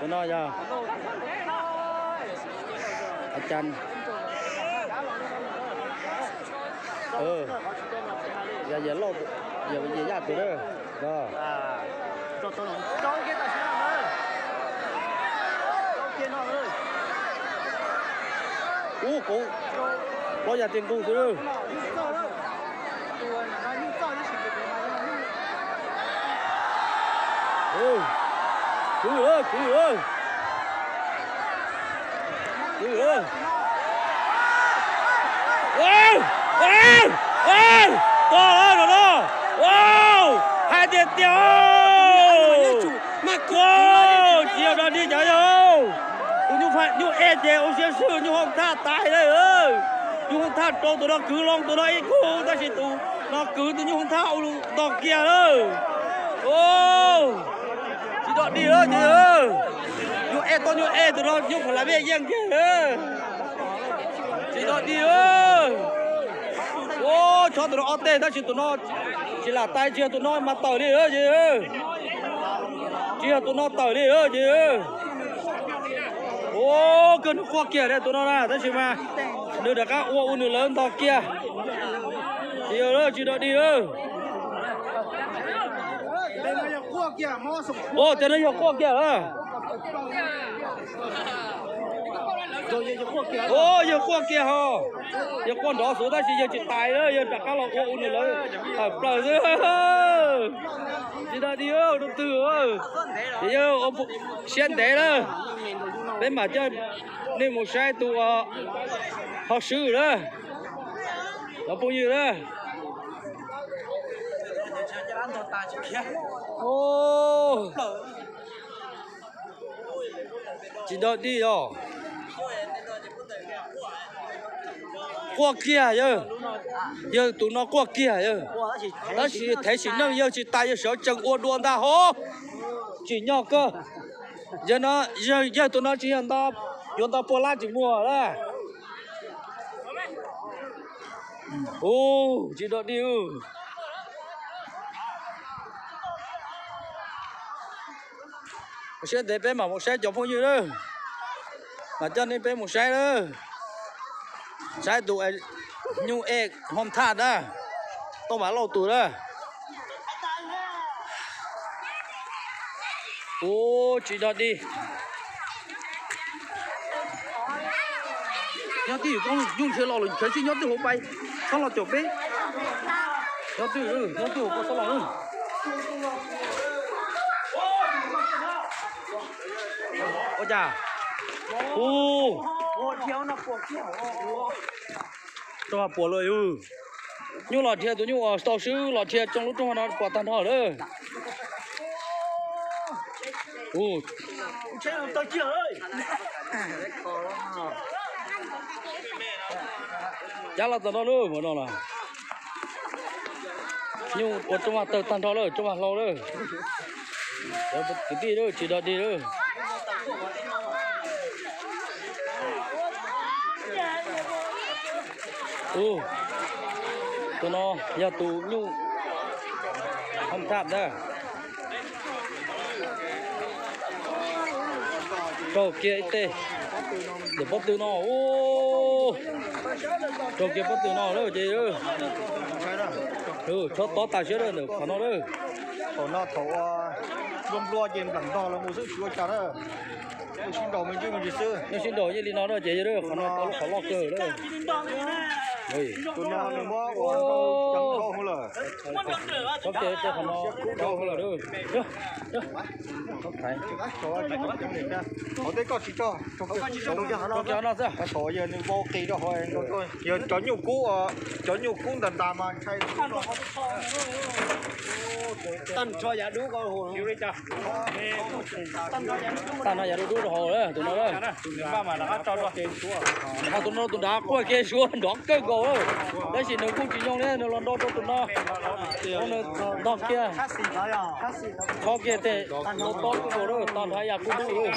No yog a cas, yog yawg Lauj, yawg Yaj tus na. Ub, kuv los yam tias nqus xwb. Kwv lawm, kwv lawm, kwv lawm. Tos lawm no. Hais tiag tiag. Tsis yog dog dig cov yog. Tus nyuj, nyuj ej ces ua siab swb nyuj hoob thaj tas li. Nyuj hoob thaj rau tus no kwv loo tus no ib khub tab sis tus no kwv tus nyuj hoob thaj ua nto kiag lawm. Tsis dog dig lawm ces nyuj ej tau nyuj ej tus no nyuj pha la vej yeej kiag lawm. Tsis dog dig. Chob tus no ob teg tab sis tus no tsis lam tais, tsis yog tus no mas tawm li ces, tsis yog tus no tawm li ces. Ua kawg nws quaj kiag tus no na tab sis mas nws rov qab ua ua nws lawv nto kiag. Tsis yog, tsis dog dig. Ua cov no yog quaj kiag lawm. Yawg quaj kiag ho, yawg quaj nrov xwb tab sis yawg tsis tais lawm, yawg rov qab los ua ua nws lawv tawm plaws xwb. Tsis dog dig rau twg. Ces yawg siab ntev lawm, peb mam coj nej mus saib tus hauj swb na, cov phooj ywg na. Tsis dog dig os. Quaj kiag yawg, yawg tus no quaj kiag yawg, tab sis thev sim neej yawg tsis tas yawg sawv tsees ua dua ntag hov. Tsim nyog kawg. Yawg tus no tsis yog yuav nto puas lab tsis muag lawm. Ub, tsis dog dig. Siab ntev peb mam mus saib cov phooj ywg na, mam coj nej peb mus saib na, saib tus nyuj ej hoob thaj na, Tooj Vam Lauj tus na. Ub, tsis dog dig. Nyob twj ywm koj nyuj nrhiav los lawm, khav xij nyob twj hauv pais, txhob los caum peb. Nyob twj, nyob twj hauv koj txhob los na. Ua cas? Ub, rau puas lawm yus. Nyuj los dhia, tus nyuj uas tau swb los dhia tsoo lub rooj no puas tag nrho lawm. Cab los txog no lawm, no los nyuj ua rooj vag tawg tag nrho lawm, rooj vag hlau lawm. Kwv tij lawm, tsis dog dig lawm. Tus no yog tus nyuj hoob thaj ntag. Raug kiag ib teg ntawm pob tw no. Raug kiag pob tw no lawm ces, chob tob tas siab lawm ntawm qhov no lawm. Thaum no thaum nplua nplua ces nplam ntog los mus xwb tsis ua cas na. Sib nraus me ntsis me ntsis xwb. Nej sib nraus yeej li no na ces, qhov no tau lub qhov loj kawg lawm. Tus no nws muab ua nrau lawm. Tsob ke tej qhov no nrau lawm. Hauv tej koj tsis tso, tso kiag no xwb. Thaum yog nws vau qis rau hauv, yog cov nyuj kub, cov nyuj kub ntas ntas mas ntshai. Tag nrho yav dub ko. Tag nrho yav dub dub rau hauv lawm tus no lawm. Ho tus no tus nrad quaj ke suav nrov kawg nkaus lawm. Tab sis nws kuj tsis nyoo li, nws los nrau rau tus no, nws ntog kiag, chob kiag tej, nws tob kawg nkaus lawm, tag nrho yav kub dub lawm.